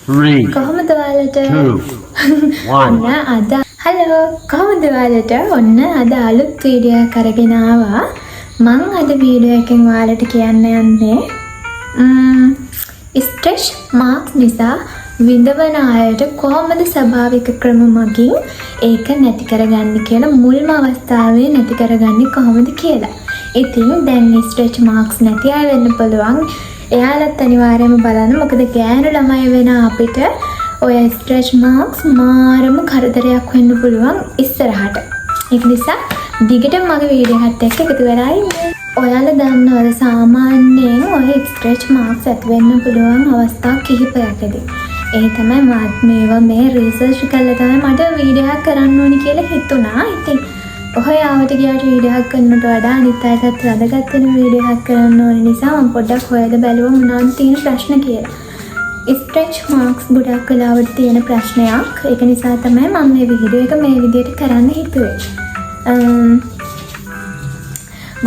Three, කොහොමද ඔයාලට? two, one. ඔන්න අද හලෝ, කොහොමද ඔයාලට? ඔන්න අද අලුත් වීඩියෝ එකක් අරගෙන ආවා. මං අද වීඩියෝ එකෙන් ඔයාලට කියන්න යන්නේ ස්ට්‍රෙච් මාක්ස් නිසා විඳවන අයට කොහොමද ස්වභාවික ක්‍රම මගින් ඒක නැති කරගන්නේ කියලා, මුල්ම අවස්ථාවේ නැති කරගන්නේ කොහොමද කියලා. ඉතින් දැන් ස්ට්‍රෙච් මාක්ස් නැති අය වෙන්න පුළුවන්. එයාලත් අනිවාර්යයෙන්ම බලන්න. මොකද ගෑනු ළමයි වෙන අපිට ඔය ස්ට්‍රෙච් මාක්ස් මාරම කරදරයක් වෙන්න පුළුවන් ඉස්සරහට. ඒක නිසා දිගටම මගේ වීඩියෝ එකත් එක්ක එකතු වෙලා ඉන්න. ඔයාලා දන්නවද, සාමාන්‍යයෙන් ඔය ස්ට්‍රෙච් මාක්ස් ඇති වෙන්න පුළුවන් අවස්ථා කිහිපයකදී? ඒ තමයි මාත් මේවා මේ රිසර්ච් කරලා තමයි මට වීඩියෝ එකක් කරන්න ඕනි කියලා හිතුණා. ඉතින් ඔහේ ආවට ගියාට වීඩියෝ එකක් කරනට වඩා අනිත් අයටත් වැදගත් වෙන වීඩියෝ එකක් කරන්න ඕන නිසා මම පොඩ්ඩක් හොයලා බැලුවා මොනවද තියෙන ප්‍රශ්න කියලා. ස්ට්‍රෙච් මාක්ස් ගොඩක් වෙලාවට තියෙන ප්‍රශ්නයක්. ඒක නිසා තමයි මම මේ වීඩියෝ එක මේ විදිහට කරන්න හිතුවේ.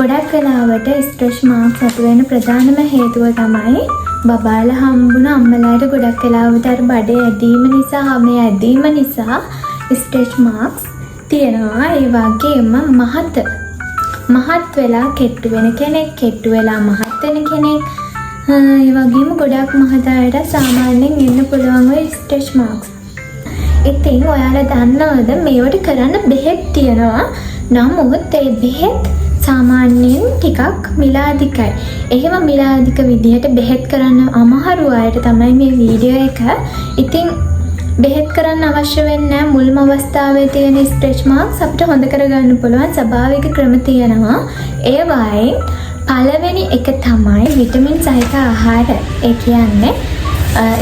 ගොඩක් වෙලාවට ස්ට්‍රෙච් මාක්ස් ඇති වෙන ප්‍රධානම හේතුව තමයි බබාලා හම්බුන අම්මලාට ගොඩක් වෙලාවට අර බඩේ ඇදීම නිසා, මේ ඇදීම නිසා ස්ට්‍රෙච් මාක්ස් තියෙනවා. ඒ වගේම මහත මහත් වෙලා කෙට්ටු වෙන කෙනෙක්, කෙට්ටු වෙලා මහත් වෙන කෙනෙක්, ඒ වගේම ගොඩක් මහත අයට සාමාන්‍යයෙන් එන්න පුළුවන් ඔය ස්ට්‍රෙච් මාක්ස්. ඉතින් ඔයාලා දන්නවද, මේවට කරන්න බෙහෙත් තියෙනවා. නමුත් ඒ බෙහෙත් සාමාන්‍යයෙන් ටිකක් මිල අධිකයි. එහෙම මිල අධික විදිහට බෙහෙත් කරන්න අමාරු අයට තමයි මේ වීඩියෝ එක. ඉතින් බෙහෙත් කරන්න අවශ්‍ය වෙන්නේ නැහැ. මුල්ම අවස්ථාවේ තියෙන ස්ට්‍රෙච් මාක්ස් අපිට හොඳ කරගන්න පුළුවන් ස්වභාවික ක්‍රම තියෙනවා. ඒ වයින් පළවෙනි එක තමයි විටමින් සහිත ආහාර. ඒ කියන්නේ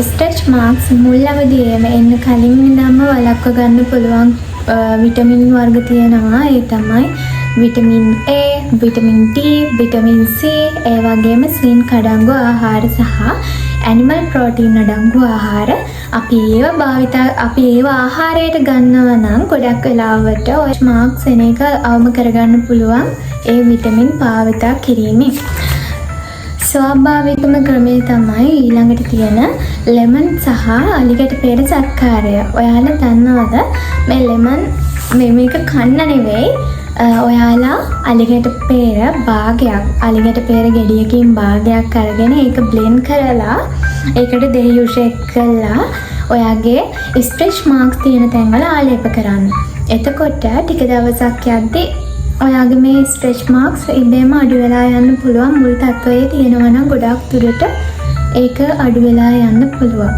ස්ට්‍රෙච් මාක්ස් මුල් අවදියේම එන්න කලින් ඉඳන්ම වළක්ව ගන්න පුළුවන් විටමින් වර්ග තියෙනවා. ඒ තමයි vitamin A, vitamin D, vitamin C, ඒ වගේම සින්ක් අඩංගු ආහාර සහ ඇනිමල් ප්‍රෝටීන් අඩංගු ආහාර. අපි ඒවා ආහාරයට ගන්නවා නම් ගොඩක් වෙලාවට ඔය මාක්ස් එන එක අවම කරගන්න පුළුවන් ඒ විටමින් භාවිතා කිරීමෙන්. ස්වාභාවිකම ක්‍රමය තමයි ඊළඟට තියෙන ලෙමන් සහ අලිගැට පේර සත්කාරය. ඔයාලා දන්නවද, මේ ලෙමන් මේ මේක කන්න නෙවෙයි, ඔයාලා අලිගැට පේර භාගයක්, අලිගැට පේර ගෙඩියකින් භාගයක් අරගෙන ඒක බ්ලෙන්ඩ් කරලා ඒකට දෙහි යුෂ එක් කරලා ඔයාගේ ස්ට්‍රෙච් මාක්ස් තියෙන තැන්වල ආලේප කරන්න. එතකොට ටික දවසක් යද්දි ඔයාගේ මේ ස්ට්‍රෙච් මාක්ස් ඉබේම අඩු වෙලා යන්න පුළුවන්. මුල් තත්ත්වයේ තියෙනවා නම් ගොඩාක් දුරට ඒක අඩු වෙලා යන්න පුළුවන්.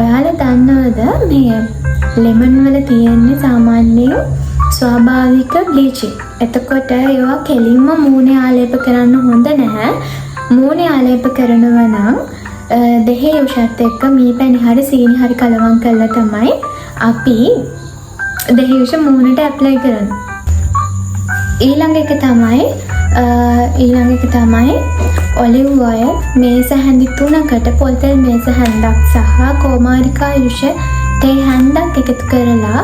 ඔයාලා දන්නවද, මේ ලෙමන් වල තියෙන්නේ සාමාන්‍යයෙන් ස්වාභාවික බ්ලීචින්. එතකොට ඒවා කෙලින්ම මූණේ ආලේප කරන්න හොඳ නැහැ. මූණේ ආලේප කරනවා නම් දෙහි යුෂත් එක්ක මී පැණි හරි සීනි හරි කලවම් කරලා තමයි අපි දෙහි යුෂ මූණට ඇප්ලයි කරන්නේ. ඊළඟ එක තමයි ඔලිව් ඔයිල් මේස හැඳි 3කට පොල් තෙල් මේස හැන්දක් සහ කෝමාරිකා යුෂ තේ හැන්දක් එකතු කරලා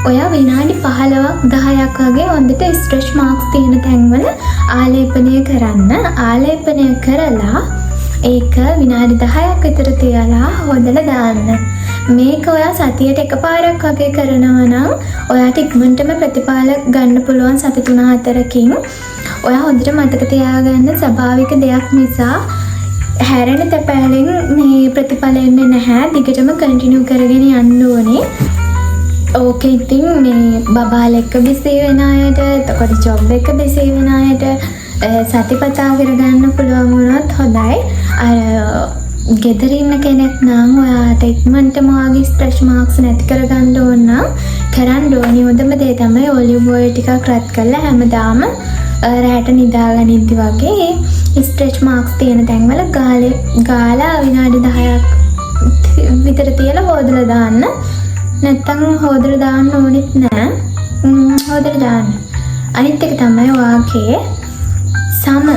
ඔයා විනාඩි 15ක් 10ක් වගේ හොඳට ස්ට්‍රෙච් මාක්ස් තියෙන තැන්වල ආලේපනය කරන්න. ආලේපනය කරලා ඒක විනාඩි 10ක් විතර තියලා හොදලා දාන්න. මේක ඔයා සතියට එකපාරක් වගේ කරනවා නම් ඔයාට ඉක්මනටම ප්‍රතිඵල ගන්න පුළුවන් සති 3-4කින්. ඔයා හොඳට මතක තියාගන්න, ස්වභාවික දෙයක් නිසා හැරෙන තැපෑලෙන් මේ ප්‍රතිඵල එන්නේ නැහැ. දිගටම කන්ටිනියු කරගෙන යන්න ඕනේ. ඕක ඉතින් මේ බබාලා එක්ක බිසී වෙන අයට, එතකොට ජොබ් එක බිසී වෙන අයට සතිපතා කරගන්න පුළුවන් වුණොත් හොඳයි. අර ගෙදර ඉන්න කෙනෙක් නම් ඔයාට ඉක්මනටම ඔයාගේ ස්ට්‍රෙච් මාක්ස් නැති කරගන්න ඕන නම් කරන්න ඕනි හොඳම දේ තමයි ඔලිව් ඔයිල් ටිකක් රත් කරලා හැමදාම රැට නිදාගනිද්දි වගේ ස්ට්‍රෙච් මාක්ස් තියෙන තැන්වල ගාලේ ගාලා විනාඩි 10ක් විතර තියලා හෝදලා දාන්න. නැත්තම් හෝදලා දාන්න ඕනෙත් නෑ. හෝදලා දාන්න. අනිත් එක තමයි ඔයාගේ සම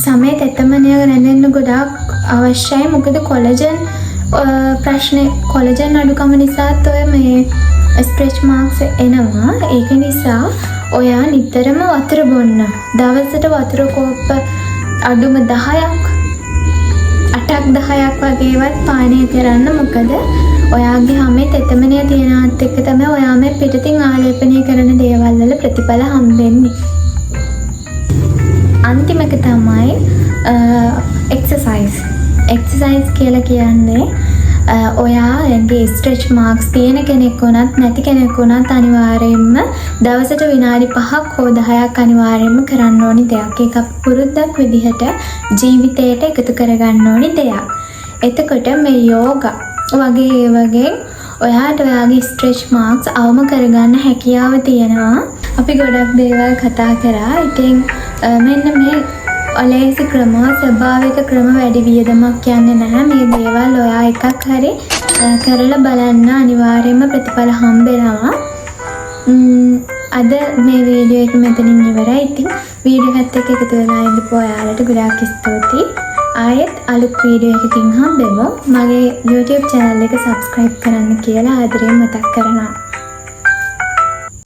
සමේ තෙතමනය රැඳෙන්න ගොඩාක් අවශ්‍යයි. මොකද කොලජන් ප්‍රශ්නේ, කොලජන් අඩුකම නිසාත් ඔය මේ ස්ට්‍රෙච් මාක්ස් එනවා. ඒක නිසා ඔයා නිතරම වතුර බොන්න. දවසට වතුර කෝප්ප අඩුම 10ක්, 8ක් 10ක් වගේවත් පානය කරන්න. මොකද ඔයාගේ හමේ තෙතමනය තියෙනවත් එක්ක තමයි ඔයා මේ පිටතින් ආලේපනය කරන දේවල් වල ප්‍රතිඵල හම්බෙන්නේ. අන්තිම එක තමයි එක්සර්සයිස්. එක්සර්සයිස් කියලා කියන්නේ ඔයා ඇඟේ ස්ට්‍රෙච් මාක්ස් තියෙන කෙනෙක් වුණත් නැති කෙනෙක් වුණත් අනිවාර්යයෙන්ම දවසට විනාඩි 5ක් හෝ 10ක් අනිවාර්යයෙන්ම කරන්න ඕනි දෙයක්. ඒක අපි පුරුද්දක් විදිහට ජීවිතයට එකතු කරගන්න ඕනි දෙයක්. එතකොට මේ යෝගා වගේ ඒ වගේ ඔයාට ඔයාගේ ස්ට්‍රෙච් මාක්ස් අවම කරගන්න හැකියාව තියෙනවා. අපි ගොඩක් දේවල් කතා කරා. ඉතින් මෙන්න මේ ලේසි ක්‍රම, ස්වභාවික ක්‍රම, වැඩි වියදමක් යන්නේ නැහැ. මේ දේවල් ඔයා එකක් හරි කරලා බලන්න, අනිවාර්යයෙන්ම ප්‍රතිඵල හම්බෙනවා. අද මේ වීඩියෝ එක මෙතනින් ඉවරයි. ඉතින් වීඩියෝ එකත් එක්ක එකතු වෙලා ඉඳපු ඔයාලට ගොඩාක් ස්තුතියි. ආයෙත් අලුත් වීඩියෝ එකකින් හම්බෙමු. මගේ YouTube channel එක subscribe කරන්න කියලා ආදරයෙන් මතක් කරනවා.